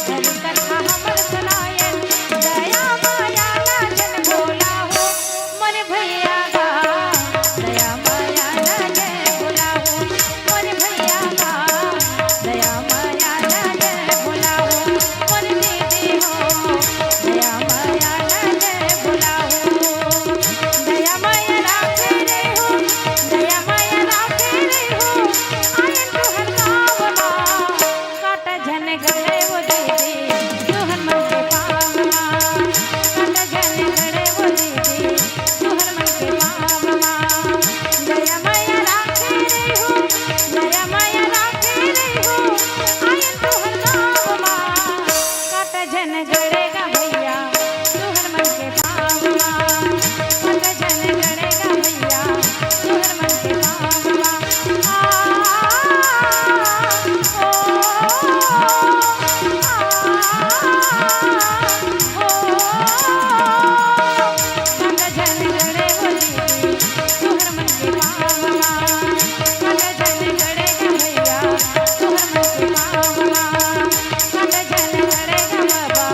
हरि कथा हमन सुनायन, दया माया ना जन भूला हो, मोर भैया गा। दया माया ना जन भूला हो, मोर भैया गा। दया माया ना जन भूला हो, मोर दीदी हो। दया माया ना जन भूला हो, दया माया राखे रही हो, दया माया राखे रही हो। आयन तुहर गाँव मा, काटा झन गड़े वो दीदी, तुहर मन के पाव मा। काटा झन गड़े वो दीदी, तुहर मन के पाव मा। दया माया राखे रही हो, दया माया राखे रही हो। आयन तुहर गाँव मा, काटा झन गड़े गा भैया, तुहर मन के पाव मा। काटा झन गड़े गा भैया, तुहर मन के पाव मा। आ, ओ, आ, ओ, काटा झन गड़े वो दीदी, तुहर मन के पाव मा। काटा झन गड़े गा भैया, तुहर मन के पाव मा। काटा झन गड़े गा बाबा,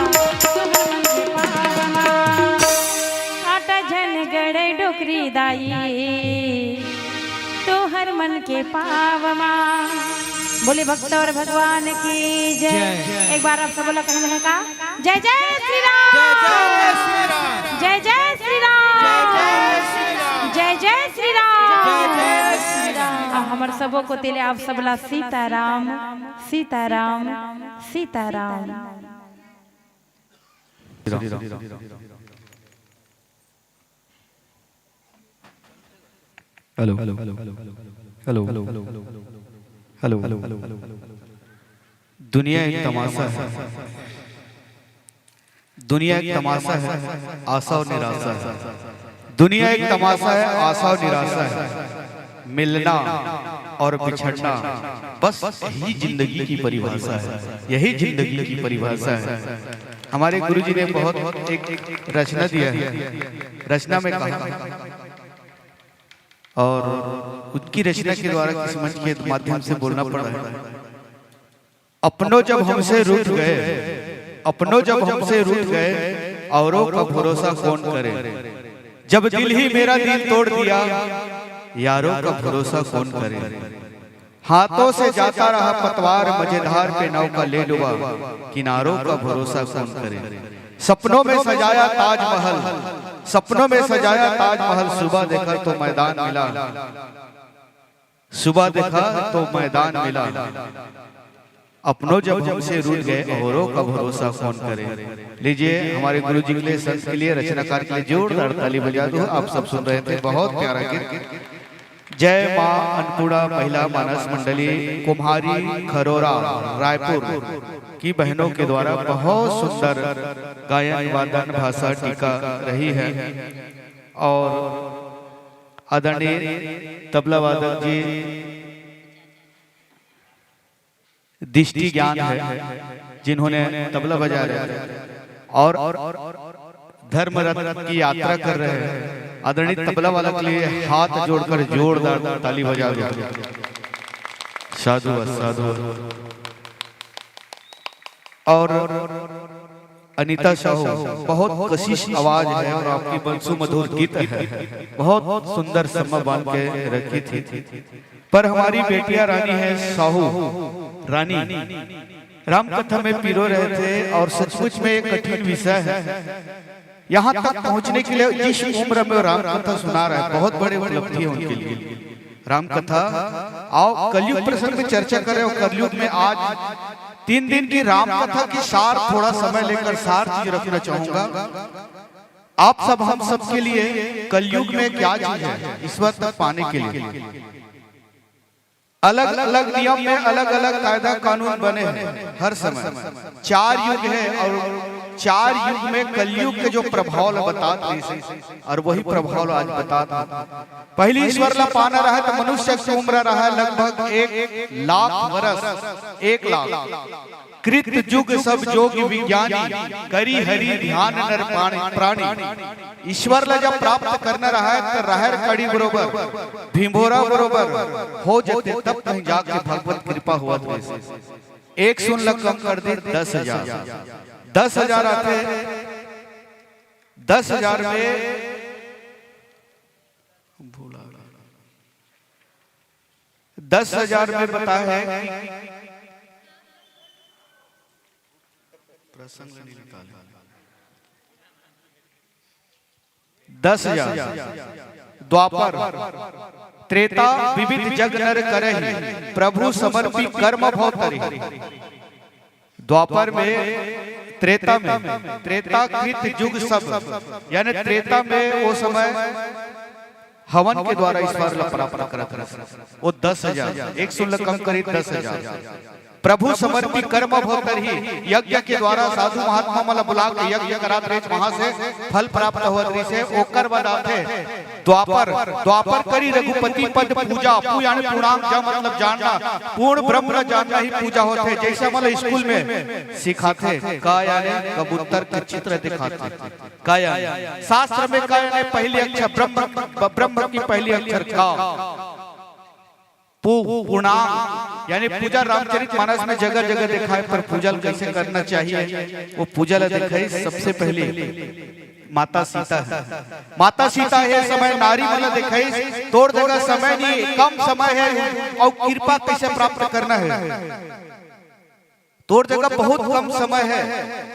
तुहर मन के पाव मा। काटा झन गड़े डोकरी दाई, तुहर मन के पाव मा। बोले भक्त और भगवान की जय। जय। एक बार आप सब लोग कहना है का? जय जय श्री राम। जय जय श्री राम। जय जय श्री राम। जय जय श्री राम। जय जय श्री राम। जय जय श्री राम। आ, हमर सबो कोति ले आप सबला Sitaram, Sitaram, Sitaram. Hello, hello, hello. दुनिया एक तमाशा है, दुनिया एक तमाशा है, आशा और निराशा है। दुनिया एक तमाशा है, आशा और निराशा है, मिलना और बिछड़ना, बस यही जिंदगी की परिभाषा है, यही जिंदगी की परिभाषा है। हमारे गुरुजी ने बहुत एक रचना दिया है, रचना में कहा, और उनकी रचना के द्वारा किस्मत के माध्यम से बोलना पड़ा है। अपनों जब हमसे रूठ गए, अपनों जब हमसे रूठ गए, औरों का भरोसा कौन करे? जब दिल ही मेरा दिल तोड़ दिया, यारों का भरोसा कौन करे? हाथों से जाता रहा पतवार, मझधार पे नौका ले डूबा, किनारों का भरोसा कौन करे? सपनों में सजाया ताजमहल, सपनों में सजाया ताजमहल, सुबह देखा तो मैदान मिला, सुबह देखा तो मैदान मिला। अपनों जब हमसे रूठ गए, औरों का भरोसा कौन करे? लीजिए, हमारे गुरु जी के लिए, संत के लिए, रचनाकार के लिए जोरदार ताली बजा दो। आप सब सुन रहे थे, बहुत प्यारा गीत। जय माँ अन्नपूर्णा महिला मानस मंडली कुम्हारी खरोरा रायपुर की बहनों के द्वारा बहुत सुंदर गायन वादन भाषा टीका रही है। और आदरणीय तबला वादक जी दिष्टि ज्ञान है, जिन्होंने तबला बजा रहे थे और धर्म रथ की यात्रा कर रहे हैं। आदरणीय तबला वाला के लिए हाथ जोड़कर जोरदार ताली बजा दो। साधु, साधु। और अनिता साहू, बहुत कशिश आवाज है और आपकी मंसु मधुर गीत है, बहुत सुंदर समा बांध के रखी थी। पर हमारी बेटियां रानी है, साहू रानी राम कथा में पिरो रहे थे और सचमुच में एक कठिन विषय है। यहाँ तक पहुँचने के लिए जिस उम्र में राम कथा सुना रहा है, बहुत बड़े उपलब्धि है उनके लिए। राम कथा, आओ कलयुग प्रसंग में चर्चा करें। और कलयुग में आज तीन दिन की राम कथा की सार, थोड़ा समय लेकर सार चीज रखना चाहूंगा। आप सब, हम सब के लिए कलयुग में क्या चीज है ईश्वर तक पाने के लिए? अलग अलग नियम में अलग अलग कायदा कानून बने हैं हर समय। चार युग है और चार युग में कलयुग के जो प्रभाव ल बतात रहिस हे और वही प्रभाव ल आज बतात हे। पहली ईश्वर ला पाना रहा तो मनुष्य की उम्र रहा लगभग एक लाख वर्ष, एक लाख। कृत जुग सब जोग विज्ञानी, करी हरि ध्यान नर पाणी, प्राणी। ईश्वर ला जब प्राप्त करना रहा है तो रहर कड़ी बरोबर, भिंभोरा बरोबर हो जते, तब कहीं जाके भगवत कृपा होवत रहिस। एक शून्य ला कम कर दे, दस हजार। दस हजार आथे, दस हजार में भूला गया। दस हजार में बता है कि प्रसंग नहीं निकाले। दस हजार। द्वापर, त्रेता विविध जग नर करहि, प्रभु समर्पी कर्म भव तरहि। द्वापर में, त्रेता में, त्रेता कृत जुग सब, यानी त्रेता में वो समय हवन के द्वारा ईश्वर ला प्राप्त करत रहिस। वो दस हजार, एक शून्य ला कम करी, दस हजार। प्रभु समर्पी कर्म भव तरहि, यज्ञ के द्वारा साधु महात्मा मन ला बुला के यज्ञ करात रहिस, वहां से फल प्राप्त होवत रहिस हे। ओकर बाद आथे द्वापर, द्वापर करी रघुपति पद पूजा, पू यानी पूर्णांग, जा मतलब जानना, पूर्ण ब्रह्म ला जानना ही पूजा होथे। जैसे हमन ला स्कूल में सिखाथे, का यानी कबूतर के चित्र दिखाथे, का यानी शास्त्र में का यानी पहली अक्षर ब्रह्म, ब-, ब्रह्म की पहली अक्षर का। पू, पूर्णांग, यानी पूजा रामचरित मानस में जगह जगह दिखाए, पर पूजा कैसे करना चाहिए, वो पूजा ला दिखाई सबसे पहले माता सीता हे। माता सीता हे समय नारी मन ला दिखाई, तोर जगह समय नहीं, कम समय है और कृपा कैसे प्राप्त करना है। तोर जगह बहुत कम समय है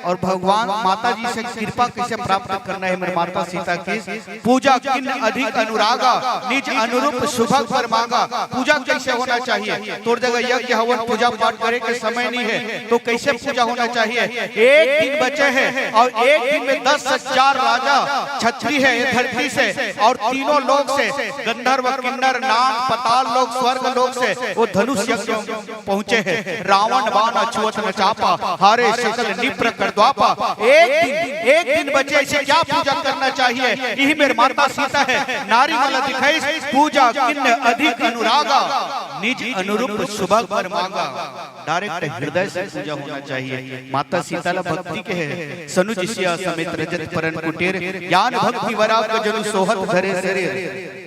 और भगवान माता जी से कृपा कैसे प्राप्त करना है। मेरे माता सीता की पूजा किन अधिक अनुरागा, निज अनुरूप सुभग वर मांगा। पूजा कैसे होना चाहिए? तोर जगह यज्ञ हवन पूजा पाठ करे के समय नहीं है, तो कैसे पूजा होना चाहिए? एक दिन बचे है और एक दिन में दस हजार राजा छत्री है ये धरती से, और तीनों लोक से, गंधर्व, किन्नर, नाग, पाताल लोक, स्वर्ग लोक से वो धनुष यज्ञ पहुंचे हैं। रावण बाण छुअत न चापा, हारे सकल निप्र कर द्वापा। एक दिन, एक दिन बचे, इसे क्या पूजा करना चाहिए? यही मेरे माता सीता है, नारी मन ला दिखाई, पूजा किन्न अधिक अनुरागा, निज अनुरूप सुभग वर मांगा। डायरेक्ट हृदय से पूजा होना चाहिए। माता सीता ला भक्ति के है, सनुज सिया समेत रजत परन कुटीर, ज्ञान भक्ति वैराग्य जनु सोहत धरे शरीर।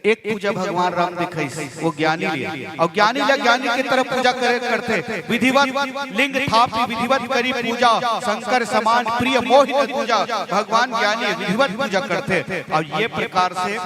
एक पूजा भगवान राम दिखाइस, वो ज्ञानी ले, और ज्ञानी ला ज्ञानी की तरह पूजा करे करथे। विधिवत लिंग थापी विधिवत करी पूजा, शंकर समान प्रिय मोहित दूजा। भगवान ज्ञानी विधिवत पूजा करथे। और ये प्रकार से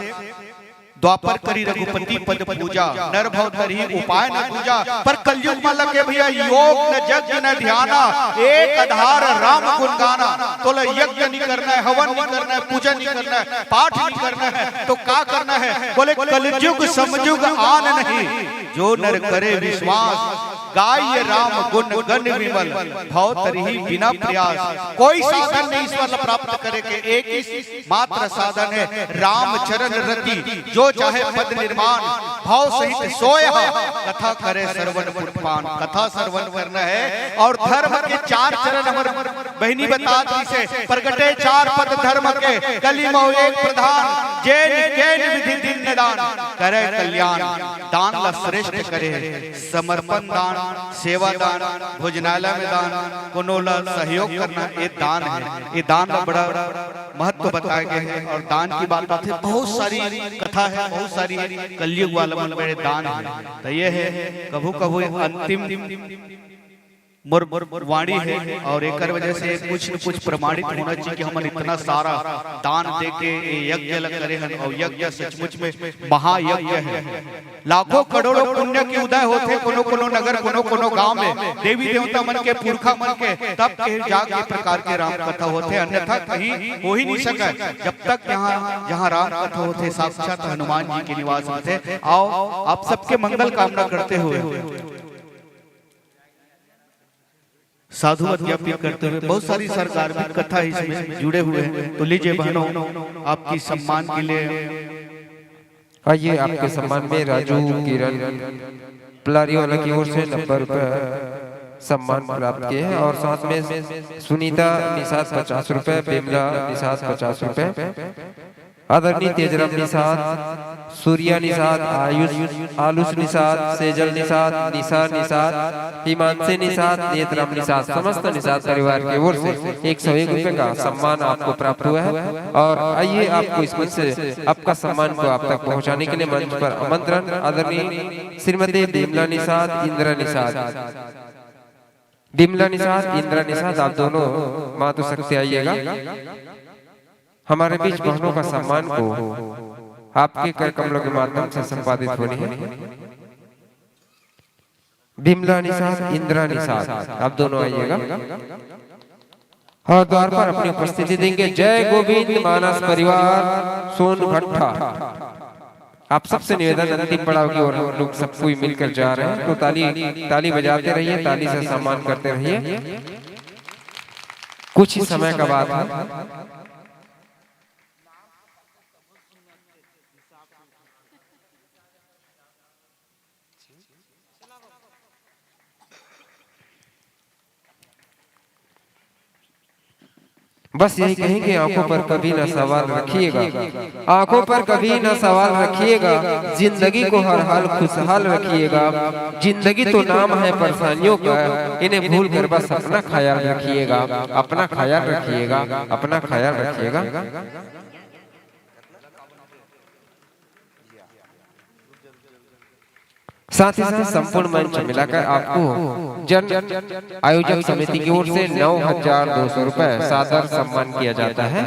द्वापर करी रघुपति पद पूजा, नर भव तरही उपाय न दूजा। पर कलयुग में लगे भैया योग न जग न ध्याना, एक आधार राम गुण गाना। तोला यज्ञ नहीं करना है, हवन नहीं करना है, पूजन नहीं करना है, पाठ नहीं करना है, तो का करना है? बोले कलयुग समयुग आन नहीं, जो नर करे विश्वास। गाय राम गुण गण विमल, भव तरही बिना प्रयास। कोई साधन नहीं ईश्वर ला प्राप्त करे के, एक ही मात्र साधन है राम चरण रति, जो चाहे पद निर्माण। भाव सहित सोय कथा करे श्रवण पुटपान। कथा श्रवण करना है और धर्म के चार चरण हमर बहिनी बता दी से, प्रगटे चार पद धर्म के, कली महो एक प्रधान, जेन केन विधि दिन निदान, करे कल्याण। दान ला श्रेष्ठ करे, समर्पण दान, सेवा दान, भोजनालय में दान, कोनो ला सहयोग करना, ये दान है। ये दान ला बड़ा महत्व बताए गए हैं। और दान की बात आथे, बहुत सारी कथा है, बहुत सारी कलयुग वाला मन बड़े दान है। तो ये है, कभू कभू अंतिम मोर, मोर वाणी है और एकर वजह से कुछ न कुछ प्रमाणित होना चाहिए कि हमन इतना सारा दान दे के ये यज्ञ ल करे हन और यज्ञ सचमुच में महायज्ञ है। लाखों करोड़ों पुण्य के उदय होथे कोनो कोनो नगर, कोनो कोनो गांव में देवी देवता मन के, पुरखा मन के, तब के जाके प्रकार के राम कथा होथे, अन्यथा कहीं हो ही नहीं सके। जब तक यहाँ जहाँ राम कथा होथे, साक्षात हनुमान जी के निवास होथे। आओ, आप सबके मंगल कामना करते हुए साधुवाद ज्ञापित करते हुए, बहुत सारी सरकार भी कथा इसमें जुड़े हुए हैं। तो लीजिए बहनों, आपकी सम्मान के लिए आइए, आपके सम्मान में राजू किरण पलारी वाला की ओर से नब्बे रुपए सम्मान प्राप्त किए हैं और साथ में सुनीता निषाद पचास रुपए, बिमला निषाद पचास रुपए, आदरणीय तेजराम निषाद, सूर्या निषाद, आयुष, आलुष निषाद, सेजल निषाद, निशा निषाद, हिमांशी निषाद, नेतराम निषाद, समस्त निषाद परिवार की ओर से एक सौ एक रुपए का सम्मान आपको प्राप्त हुआ है। और आइए, आपको इस मंच से आपका सम्मान को आप तक पहुंचाने के लिए मंच पर आमंत्रण आदरणीय श्रीमती बिमला निषाद, इंदिरा निषाद। बिमला निषाद, इंदिरा निषाद, आप दोनों मातृशक्ति आइएगा। हमारे बीच बहनों का सम्मान को आपके कर कमलों के माध्यम से संपादित होनी है। बिमला निषाद, इंदिरा निषाद, आप दोनों आइएगा। और द्वार पर अपनी उपस्थिति देंगे जय गोविंद मानस परिवार सोनभट्टा। आप सबसे निवेदन, अंतिम पड़ाव की ओर हम लोग सब कोई मिलकर जा रहे हैं, तो ताली, ताली बजाते रहिए, ताली से सम्मान करते रहिए। कुछ ही समय का बात है। बस यही कहेंगे, आंखों पर कभी ना सवाल रखिएगा, आंखों पर कभी ना सवाल रखिएगा, जिंदगी को हर हाल खुशहाल रखिएगा। जिंदगी तो नाम है परेशानियों का, इन्हें भूल कर बस अपना ख्याल रखिएगा, अपना ख्याल रखिएगा, अपना ख्याल रखिएगा। साथ ही साथ संपूर्ण मंच मिलाकर आपको जन आयोजक समिति की ओर से नौ हजार दो सौ रुपए सादर सम्मान किया जाता है।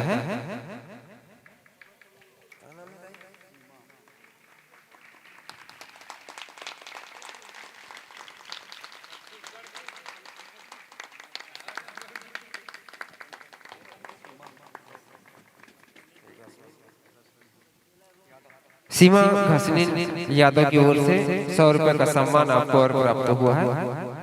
सीमा घसनीन यादव की ओर से सौ रुपए का सम्मान आपको और प्राप्त हुआ है।